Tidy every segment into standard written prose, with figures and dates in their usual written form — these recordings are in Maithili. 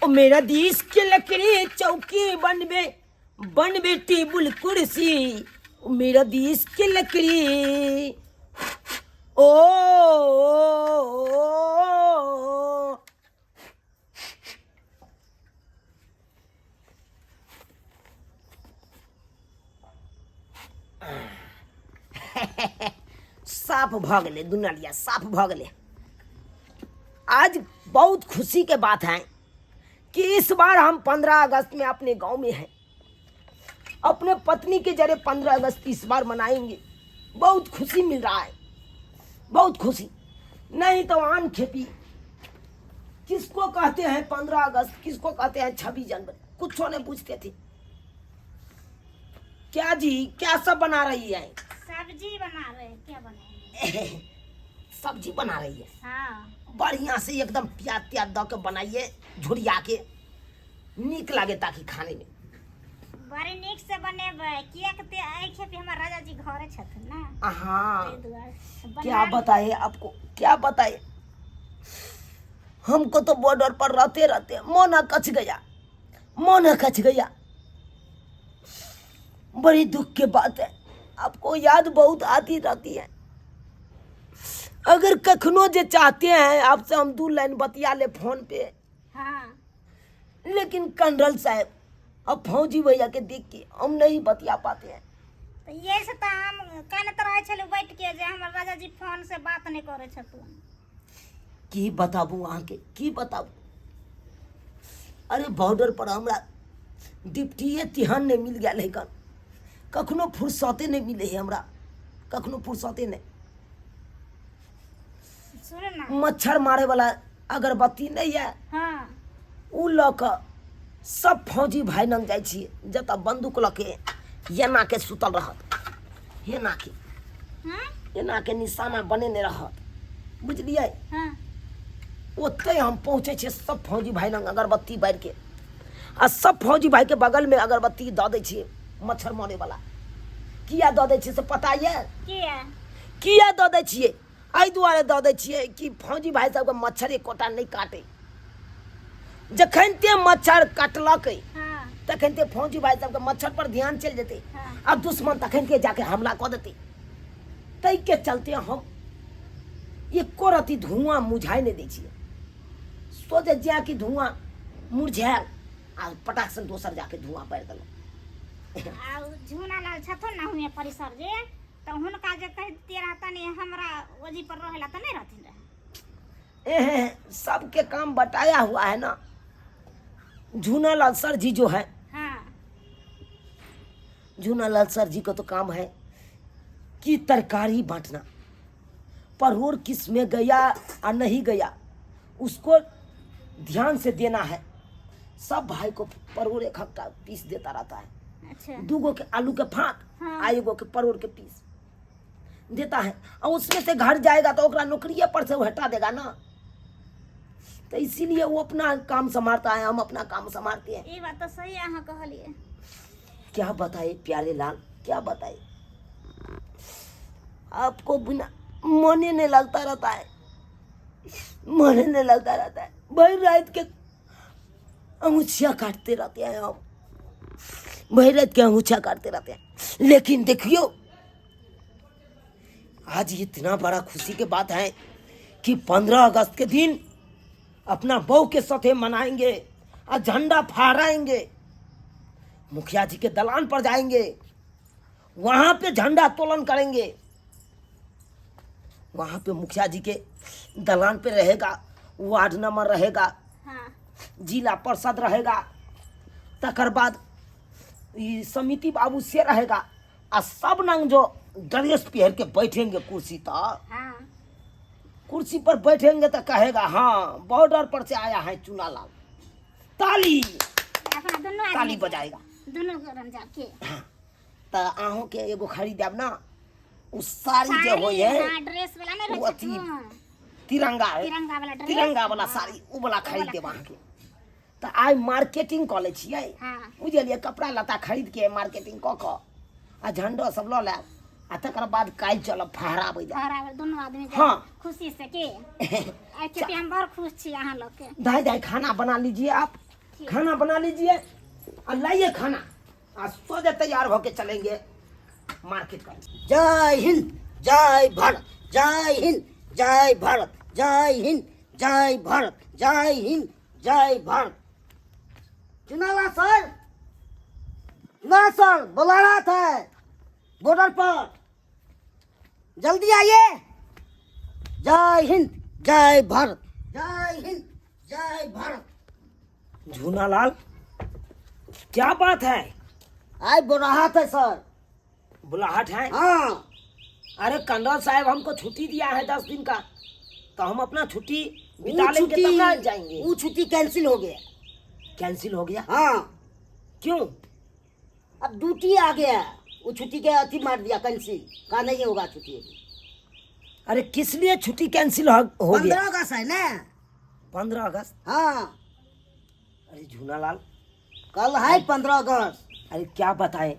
ओ मेरा देश के लकड़ी चौकी बनबे बनबे टेबुल कुर्सी, ओ मेरा देश के लकड़ी। ओ, ओ, ओ, साफ भऽ गेलै दुनलिया, साफ भऽ गेलै। आज बहुत खुशी के बात है कि इस बार हम 15 अगस्त में अपने गांव में हैं, अपने पत्नी के जरिए 15 अगस्त इस बार मनाएंगे। बहुत खुशी मिल रहा है, बहुत खुशी। नहीं तो आन खेती किसको कहते हैं 15 अगस्त, किसको कहते हैं 26 जनवरी, कुछ नहीं पूछते थे। क्या जी, क्या सब बना रही है? सब्जी बना रहे हैं। क्या बनाएंगे? सब्जी बना रही है। हाँ। बढ़िया से एकदम प्याज त्याज दऽ के बनाइए, झुरिया के नीक लागे ताकि खाने में। बड़ी नीक से बनेबै, किएक ते एहि खेपी हमर राजा जी घरे छथिन ना। हाँ। ताहि दुआरे बना। क्या बताए आपको, क्या बताए, हमको तो बॉर्डर पर रहते रहते मन अकच गया, मन अकच गया। बड़ी दुख के बात है, आपको याद बहुत आती रहती है। अगर कखनो जे चाहते हैं आपसे हम 2 लाइन बतिया ले फोन पे। हाँ। लेकिन कर्नल साहब अब फौजी भैया के देख के हम नहीं बतिया पाते हैं। तो ये से तो हम कानत रहे छलू बैठ के जे हमर राजा जी फोन से बात नहीं करे छथुन। की बताबू अहाँ के, की बताबू। अरे बॉर्डर पर हमरा डिप्टीए तिहन नहीं मिल गया है कन, कखनो फुर्सते नहीं मिले है हमरा, कखनो फुर्सते नहीं। सुन ना, मच्छर मारे वाला अगरबत्ती नहीं है। हाँ। उ लऽ कऽ सब फौजी भाई लग जाइ छियै, जतऽ बंदूक लऽ के एना के सुतल रहत, एना के। हाँ? एना के निशाना बनेने रहत, बुझलियै? हाँ। ओतै हम पहुँचै छियै सब फौजी भाई लग अगरबत्ती बारि के, आ सब फौजी भाई के बगल में अगरबत्ती दऽ दै छियै मच्छर मरे वाला। किया दऽ दै छियै से पता यऽ? किया? किया दऽ दै छियै? एहि दुआरे दऽ दै छियै कि फौजी भाई सबके मच्छर एकोटा नहि काटे। जखन ते मच्छर काटलकै, हाँ। तखन ते फौजी भाई सबके मच्छर पर ध्यान चलि जेतै, हाँ। आ दुश्मन तखन के जाके हमला कऽ देतै। ताहिके चलते हम एको रति धुआं मुझाइ नहि दै छियै। सोझे जाके धुआं मुरझायल आ पटाक से दोसर जाके धुआं बारि देलहुँ। आ उ झूना लाल छथुन ना हुए परिसर जे, तऽ हुनका जे कहि दितियै रहऽ तनी हमरा ओजी पर रहै ला, तऽ नहि रहथिन रहऽ। एहे सबके काम बटाया हुआ है ना। झूनालाल सर जी जो है, हाँ। झूनालाल सर जी का तो काम है कि तरकारी बांटना, परोड़ किस में गया और नहीं गया उसको ध्यान से देना है। सब भाई को परोड़ एक हफ्ता पीस देता रहता है। अच्छा। दूगो के आलू के फाँक, हाँ। आ एगो के परोड़ के पीस देता है, और उसमें से घर जाएगा तो ओकरा नौकरिये पर से वो हटा देगा ना, तो इसीलिए वो अपना काम संभालता है, हम अपना काम संभालते हैं। ई बात तो सही अहाँ कहलिए। क्या बताए प्यारे लाल, क्या बताए, आपको बिना मने नहीं लगता रहता है, मने नहीं लगता रहता है। भर रात के अंगूछिया काटते रहते हैं हम, भर रात के अंगूछा काटते रहते हैं। लेकिन देखियो आज इतना बड़ा खुशी के बात है कि 15 अगस्त के दिन अपना बहू के साथे मनाएंगे और झंडा फहराएंगे, मुखिया जी के दलान पर जाएंगे, वहां पे झंडा तोलन करेंगे। वहां पे मुखिया जी के दलान पे रहेगा, वार्ड नंबर रहेगा, हाँ। जिला परिषद रहेगा, तकर बाद ई समिति बाबू से रहेगा, आ सब नंग जो ड्रेस पहन के बैठेंगे कुर्सी पर, हाँ। कुर्सी पर बैठेंगे तो कहेगा हाँ बॉर्डर पर से आया है चुनालाल, ताली अपना दोनों आदमी ताली के। बजाएगा। दोनों गरम जाके। हाँ, तो अहों के एगो खरीदाब ना, उ साड़ी जे होय है, हाँ, ड्रेस वाला नहीं उ रहै अथी छथुन। तिरंगा है, तिरंगा वाला ड्रेस। तिरंगा वाला हाँ। साड़ी उ वाला खरीद वाला देब अहाँके। तऽ आइ मार्केटिंग कऽ लै छियै, हाँ। बुझलियै, कपड़ा लत्ता खरीद के मार्केटिंग कऽ कऽ आ झंडो सब लऽ लेब, आ तकर बाद काल्हि चलब फहराबै लए। फहराबै दुनू आदमी जायब। हाँ। खुशी से के। आइ खेती हम बड़ खुश छी अहाँ लऽ के। दाई दाई खाना बना लीजिए आप। ठीक। खाना बना लीजिए और लाइए खाना, आ सोझे तैयार होके चलेंगे मार्केट कर। जय हिंद, जय भारत, जय हिंद, जय भारत, जय हिंद, जय भारत, जय हिंद, जय भारत। चुनाला सर, चुनाला सर बुला रहा था बॉर्डर पर, जल्दी आइए। जय हिंद, जय भारत, जय हिंद, जय भारत। झूनालाल क्या बात है? आए बोल रहा था सर। बुलाहट है? हाँ। अरे कर्नल साहब हमको छुट्टी दिया है 10 दिन का, तो हम अपना छुट्टी बिता वो लेंगे तब ना जाएंगे। वो छुट्टी कैंसिल हो गया। कैंसिल हो गया? हाँ। क्यों? अब ड्यूटी आ गया, वो छुट्टी के अथी मार दिया कैंसिल, कहा नहीं होगा छुट्टी अभी। अरे किस लिए छुट्टी कैंसिल हो गया? 15 अगस्त है ना। 15 अगस्त? हाँ। अरे झूनालाल कल है 15 अगस्त। अरे क्या बताएं,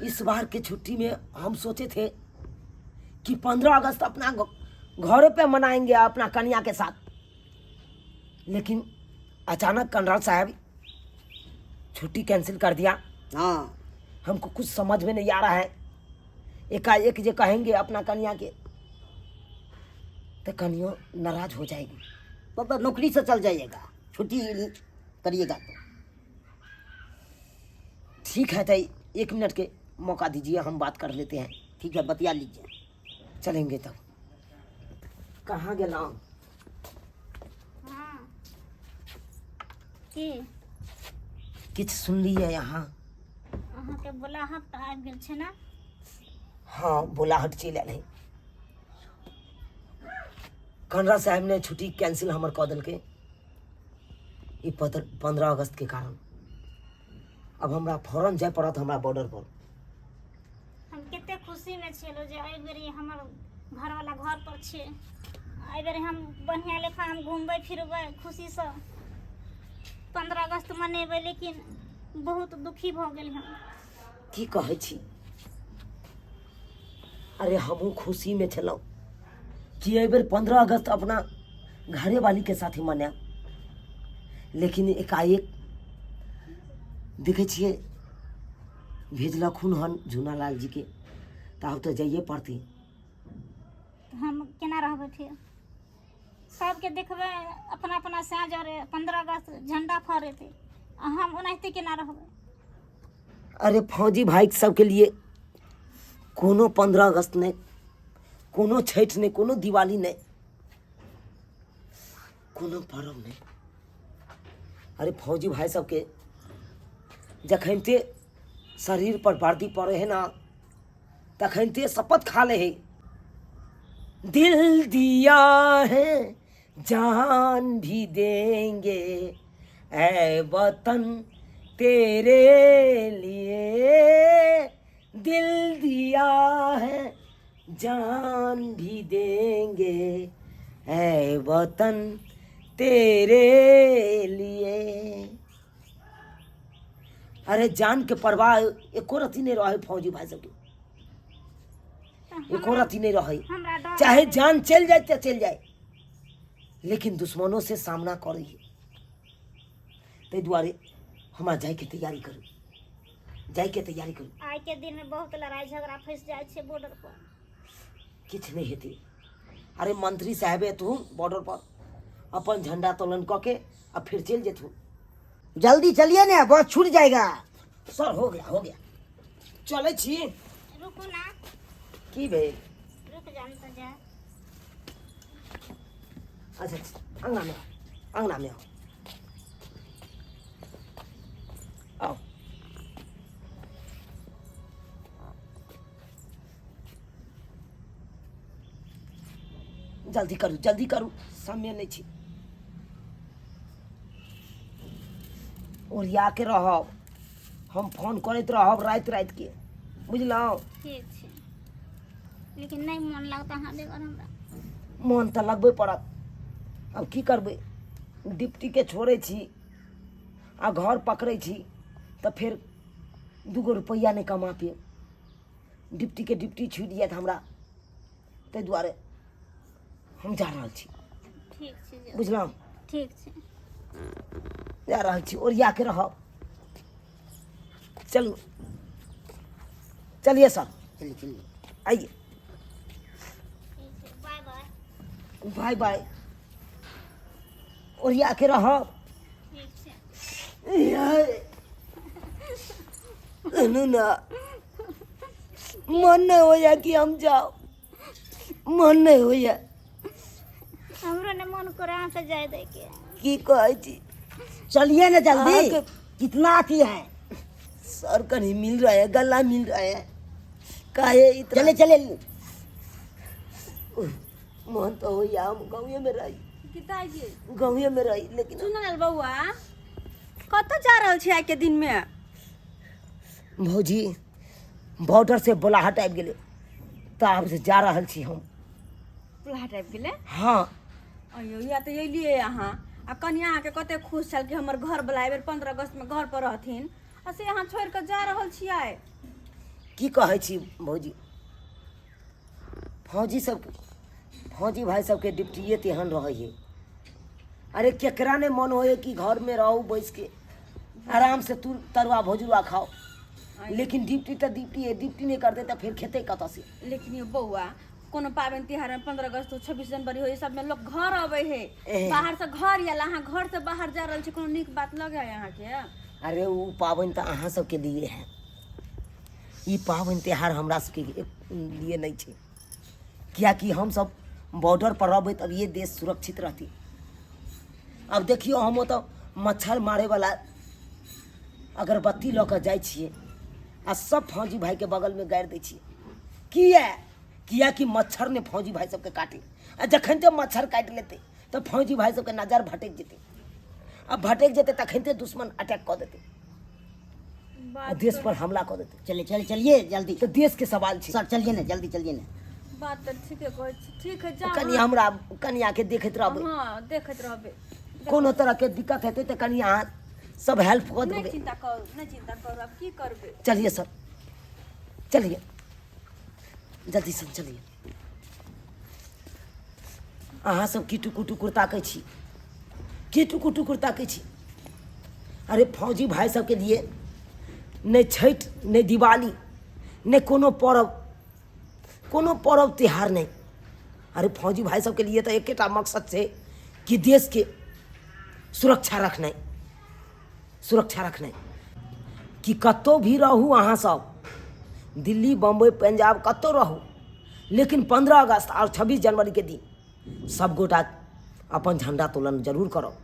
इस बार के छुट्टी में हम सोचे थे कि 15 अगस्त अपना घर पे मनाएंगे अपना कन्या के साथ, लेकिन अचानक कर्नल साहब छुट्टी कैंसिल कर दिया। हाँ। हमको कुछ समझ में नहीं आ रहा है। एकाएक जे कहेंगे अपना कन्या के तो कन्या नाराज हो जाएगी। तब तो नौकरी से चल जाइएगा, छुट्टी करिएगा तो। ठीक है, तो 1 मिनट के मौका दीजिए, हम बात कर लेते हैं। ठीक है, बतिया लीजिए। चलेंगे तब। कहाँ गेला? हाँ की? किछु सुनलियै अहाँ? अहाँके बोलाहट आबि गेल छै ने? हाँ, बोलाहट चलि आयल है। कर्नल साहब ने छुट्टी कैंसिल हमर कऽ देलकै ई 15 अगस्त के कारण। अब हमरा फौरन जाय पड़त हमरा बॉर्डर पर। हम कते खुशी में छलहुँ जे एहि बेर हमर घरवाला घर पर छै, एहि बेर हम बढ़िआँ लेखा हम घुमबै फिरबै, खुशीसँ 15 अगस्त मनेबै, लेकिन बहुत दुखी भऽ गेल हम। की कहै छी? अरे हमहूँ खुशी में छलहुँ कि एहि बेर 15 अगस्त अपना घरे वाली के साथे मनायब, लेकिन एकाएक देखै छियै भेजलखुन हन झूनालाल जी के, तऽ आब तऽ जाइए पड़तै। हम केना रहबै फेर? सबके देखबै अपना अपना साँझ जरे 15 अगस्त झंडा फहरेतै, आ हम ओनाहिते केना रहबै? अरे फौजी भाई सबके लिए कोनो 15 अगस्त नहि, कोनो छठि नहि, कोनो दिवाली नहि, कोनो पर्व नहि। अरे फौजी भाई सबके जखनते शरीर पर वर्दी पड़े है ना, तखनते शपथ खा ले है, दिल दिया है जान भी देंगे ऐ वतन तेरे लिए, दिल दिया है जान भी देंगे ऐ वतन तेरे लिए। अरे जान के परवाह एको रति नहीं रहे फौजी भाई सबके, एको रति नहीं रहे, हमरा डर चाहे जान चल जाए तो चल जाए, लेकिन दुश्मनों से सामना करे। ताहि दुआरे हमरा जाइके तैयारी करू, जाइके तैयारी करू। आइ के दिन में बहुत लड़ाई झगड़ा फंसि जाइ छै बॉर्डर पर। किछु नहि हेतै। अरे मंत्री साहेब एथुन बॉर्डर पर, अपन झंडा तोलन कऽ के आ फिर चलि जेथुन। जल्दी चलिए ना, बस छूट जाएगा। सर हो गया, हो गया, चलै छी। रुकू ना। की भेल? रुक जान तऽ जाय। अच्छा अंगना में आओ, अंगना में आओ, आओ। जल्दी करू, जल्दी करू, समय नहीं छी। ओरिया के रहब, हम फोन करैत रहब राति राति के, बुझलहुँ? ठीक छै, लेकिन नहीं मन लगता अहाँ बेगर हमरा। मन तऽ लगबे पड़त, आब की करबै? डिप्टीके छोड़ै छी आ घर पकड़ै छी तऽ फेर 2 रुपैआ नहि कमा पेब। डिप्टीके डिप्टी छुटि जायत हमरा, ताहि दुआरे हम जा रहल छी। ठीक छै, बुझलहुँ? ठीक छै। जा रहल छी, ओरिया के रहब। चलू, चलिए सर। चलिए चलिए। आइए। ठीक छै, बाय बाय। बाय बाय, ओरिया के रहब। ठीक छै। यार सुनू ना, मन नहीं होया कि हम जाओ, मन नहीं होया। हमरो ने मन करे अहाँ से जाय दै के। की कहै छी? चलिए ना जल्दी। कितना अथी है। सर कहीं मिल रहा है, गला मिल रहा है, काहे इतना? चले चले। मन तो होया हम गाँवे में रही। पिताजी। गाँवे में रही, लेकिन चुनल बौआ, कतऽ जा रहल छी आइके दिनमे? भौजी, बॉर्डर से बोलाहट आबि गेलै तऽ आब से जा रहल छी हम। बोलाहट आबि गेलै? हँ। अयो, या तऽ एलियै अहाँ आ कनिया अहाँके कते खुश छल कि हमर घरवला एहि बेर 15 अगस्तमे घर पर रहथिन, आ से अहाँ छोड़ि कऽ जा रहल छियै। की कहै छी भौजी, फौजी सब, फौजी भाई सबके ड्यूटिए तेहन रहै है। अरे केकरा ने मन होए कि घर में रहू, बैस के आराम से तू तरुआ भोजुआ खाओ, लेकिन ड्यूटी तऽ ड्यूटी है, ड्यूटी नहि करतै तऽ फेर खेतै कतऽ से? लेकिन यौ बौआ, कोनो पाबनि तिहार में 15 अगस्त हो, 26 जनवरी हो, ई सब में लोग घर अबै है। बाहर से घर आयल, अहाँ घर से बाहर जा रहल छी, कोनो नीक बात लगे है अहाँके? अरे ओ पाबनि तऽ अहाँ सबके लिए है, ई पाबनि तिहार हमरा सबके लिए नहि छै, कियाकि हमसब बॉर्डर पर रहबै तब ये देश सुरक्षित रहतै। आब देखियौ, हम ओतऽ मच्छर मारैवला अगरबत्ती लऽ कऽ जाइ छियै आ सब फौजी भाइके बगलमे गाड़ि दै छियै। किया? कियाकि मच्छर ने फौजी भाइ सबके काटे, आ जखन ते मच्छर काटि लेतै तऽ फौजी भाइ सबके नजर भटकि जेतै, आ भटकि जेतै तखन ते दुश्मन अटैक कऽ देतै आ देश पर हमला कऽ देतै। चलिए चलिए चलिए जल्दी। तऽ देशके सवाल छै। सर, चलिए ना जल्दी, चलिए ना। बात तऽ ठीके कहै छी, ठीक है, जाउ। कनि हमरा कनियाके देखैत रहबै। हँ, देखैत रहबै। कोनो तरहके दिक्कत हेतै तऽ कनि अहाँ सब हेल्प कऽ नहि देबै। चिन्ता करू, नहि चिन्ता करू, आब की करबै? चलिए सर, चलिए जल्दी से चलिए। अहाँ सब की टुकुर टुकुर ताकै छी, की टुकुर टुकुर ताकै छी? अरे फौजी भाई सबके लिए नहि छठि, नहि दिवाली, नहि कोनो पर्व, कोनो पर्व तिहार नहि। अरे फौजी भाई सबके लिए तऽ एकेटा मकसद छै कि देशके सुरक्षा रखनाइ, सुरक्षा रखनाइ। कि कतहु भी रहू अहाँ सब, दिल्ली, बम्बई, पंजाब, कतहु रहू, लेकिन 15 अगस्त आओर 26 जनवरीके दिन सब गोटा अपन झण्डा तोलन जरूर करब।